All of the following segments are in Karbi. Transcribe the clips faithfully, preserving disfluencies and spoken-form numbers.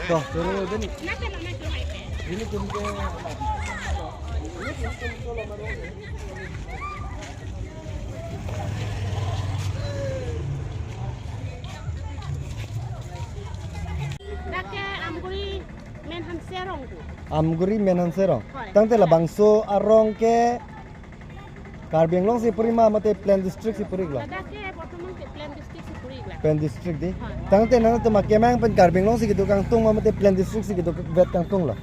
Toh, turun dulu nih. Dak ke Amguri Menhanse arong pu. Amguri Menhanse arong. Hoi. Tangte labangso arong ke Karbi Anglong si puri ma mate Plain District si puri iklo? Ladak ke bortoman ke Plain District si puri iklo. Plain District dei. Hoi. Tangte nangtum akemang pen Karbi Anglong si kedo kangtung ma mate Plain District si kedo vet kangtunglo?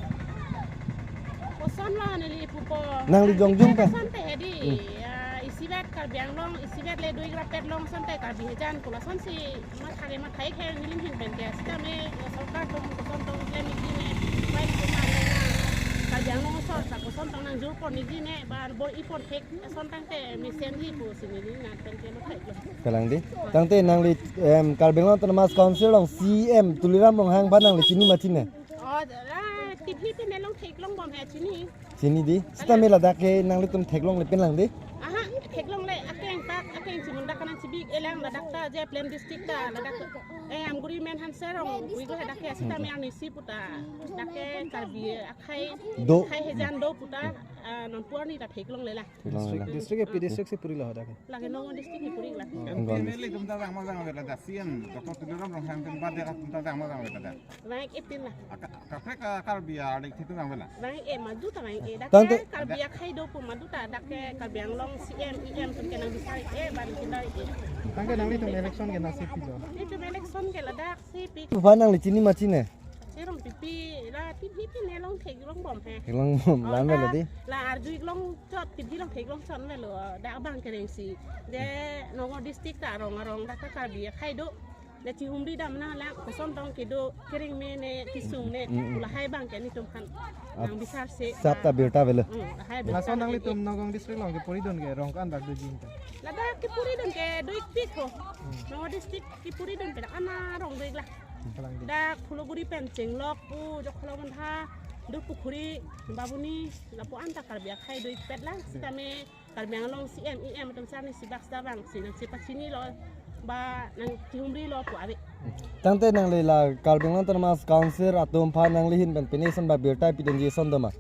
Kosonlo neli pupo. Nangli jongjong pen? Kosonte hedi. Hmm. Ya, isivet Karbi Anglong, isivet le do-ik rapet along asonte Karbi hejan pu lasonsi mathare mathai ke nelihin pen ke. Sitame, ya, sorkar atum koson tong klem ikji ne, pai tum arlena Karbi Anglong asor ta koson tong nangjor pon ikji ne, ba bor-i pon thek ason tangte mesenji pusi neli nat pen ke mathai iklo. Kalang dei. Tangte nangli, em, Karbi Anglong Autonomous Council along C E M Tuliram Ronghang aphan nangli chini ma chini? Oh, la, T V pen long theklong bom he chini. Chini dei. Sitame ladak ke nanglitum theklongle pen lang dei? Aha, theklongle, akeng pak, akeng chimun dak kanan chibi-ik elang ladak ta je Plain District ta ladak. Eh, Amguri Menhanse arong pu iklo ladak ke sitame arnisi pu ta. Dak ke Karbi akhai, do. Akhai hejan do pu ta, ah, nonpu arni ta theklongle la. Theklongle la. District, district ke pi district si purilo ladak ke? Lake Nagaon District si puri la. Bengal. M P M L A atum ta jang ma jang avelo dak, C E M Doctor Tuliram Ronghang atum badet atum ta jang ma jang avelo dak. Bang-ik epin la. Aka-, kaprek a Karbi adik thitu nang bela. Bang-ik e madu ta bang-ik e. Dak tangte ke Karbi akhai do pu madu ta dak ke Karbi Anglong C E M, E M atum ke nangbisar-ik e, bang-ik e. Tangte nanglitum election ke nasi pilo? Itum election ke ladak si pi. Pu aphan nangli chini ma chini? Cherong pipi la T V pen long theklong bom he. Theklong bom, oh, la melo dei. La arju-ik longchot, T V long theklongchot melo, dak bang kereng si. Je Nagaon District ta arong arong dak ta Karbi akhai do. Le chihumri dam nanglang, koson tong kedo, kereng mene, kesung ne, mm, mm, pu lahai bang ke nelitum aphan, ah, nangbisar se, sap ta birta avelo. Mm, lahai birta. Laso nanglitum Nagaon District along kepuri dun ke rong ko-an bak doji ta? Ladak kepuri dun ke do-ik pik ho. Hmm. Nagaon District kepuri dun pen ana rong do-ik la. Kalang dei. Dak Phuloguri pen Chenglok pu, Jokholok Bantha, Durpukhuri, Babuni, lapu anta Karbi akhai do-ik pet la, hmm, sitame Karbi Anglong C E M, E M atum sar ni sibak sar bang si nangsi pachini lo, ba nangchihumri lo pu ave. Tangte nangli la Karbi Anglong Autonomous Council atum aphan nanglihin pen pine ason ba birta pidunji ason do ma?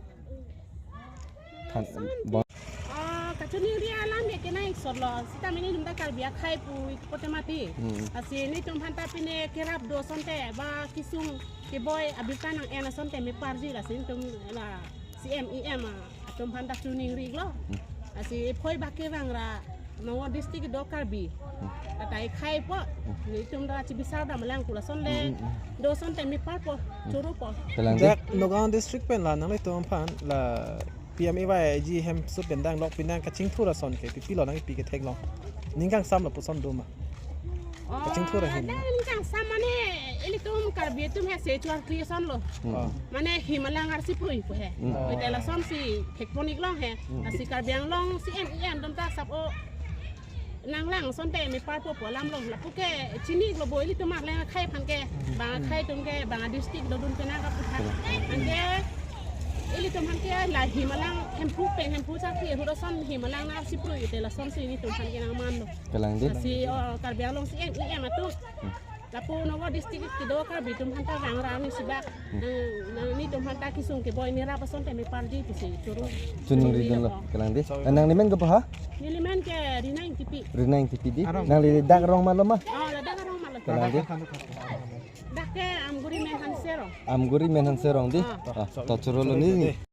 Than-, bon. Ah, kachiningri alam ke kenang-ik sor lo, sitame nelitum ta Karbi akhai pu-ik pote mati. Hmm. Lasi nelitum aphan ta pine kerap do asonte, ba kesung keboi abirta nang-en asonte meparji lasi nelitum la C E M, E M, ah, atum aphan ta chiningri iklo. Hmm. Lasi ephoi bak kevang ra Nagaon District do Karbi. Hmm. Tata ekhai po. Hmm. Nelitum ta chibisar dam lang pu lason le. Hmm, hmm, hmm. Do asonte meparpo, hmm, choropo. Kalang dei. Dak Nagaon District pen la nanglitum aphan la P M A Y G hemso pen dang lok pinang kachingthur ason ke pipilo nangpi ketheklong? Ning kangsam lapuson do ma? Oh, kachingthur ahin. Ada ning kangsam mane ilitum Karbi atum he se chuar kri ason lo. Hmm. Oh. Mane him alang arsi prui pu he. Hmm. Oh. Ite lasonsi thekpon-ik long he. Hmm. Lasi Karbi Anglong C E M, E M atum ta sap o nanglang asonte meparpo pu alam long. Lapu ke chini-ik lo bo ilitum arleng akhai aphan ke. Bang akhai atum ke, bang district dodun penang kapu tha. Anke ilitum aphan ke la him alang Hemphu pen, Hemphu chakri ahut ason him alang nang arsi prui te lasonsi nelitum aphan ke nangmanlo. Kalang dei. Lasi, oh, Karbi Anglong C E M, E M atum. Hmm. Lapu Nagaon District kedo Karbi atum aphan ta vang ra ni sibak. Hmm. Nang, nang nelitum aphan ta kesung keboi nerap asonte meparji pusi choro. Chiningri dunlo, kalang dei. Sorry. Eh, nangli men kopi ha? Neli men ke Rina Ingtipi. Rina Ingtipi dei. Arong. Nangli dak arong ma lo ma? Oh, ladak arong ma lo. Kalang dei. Dak ke Amguri Menhanse arong. Amguri Menhanse arong dei. Ah. Ah, to choro lo ni.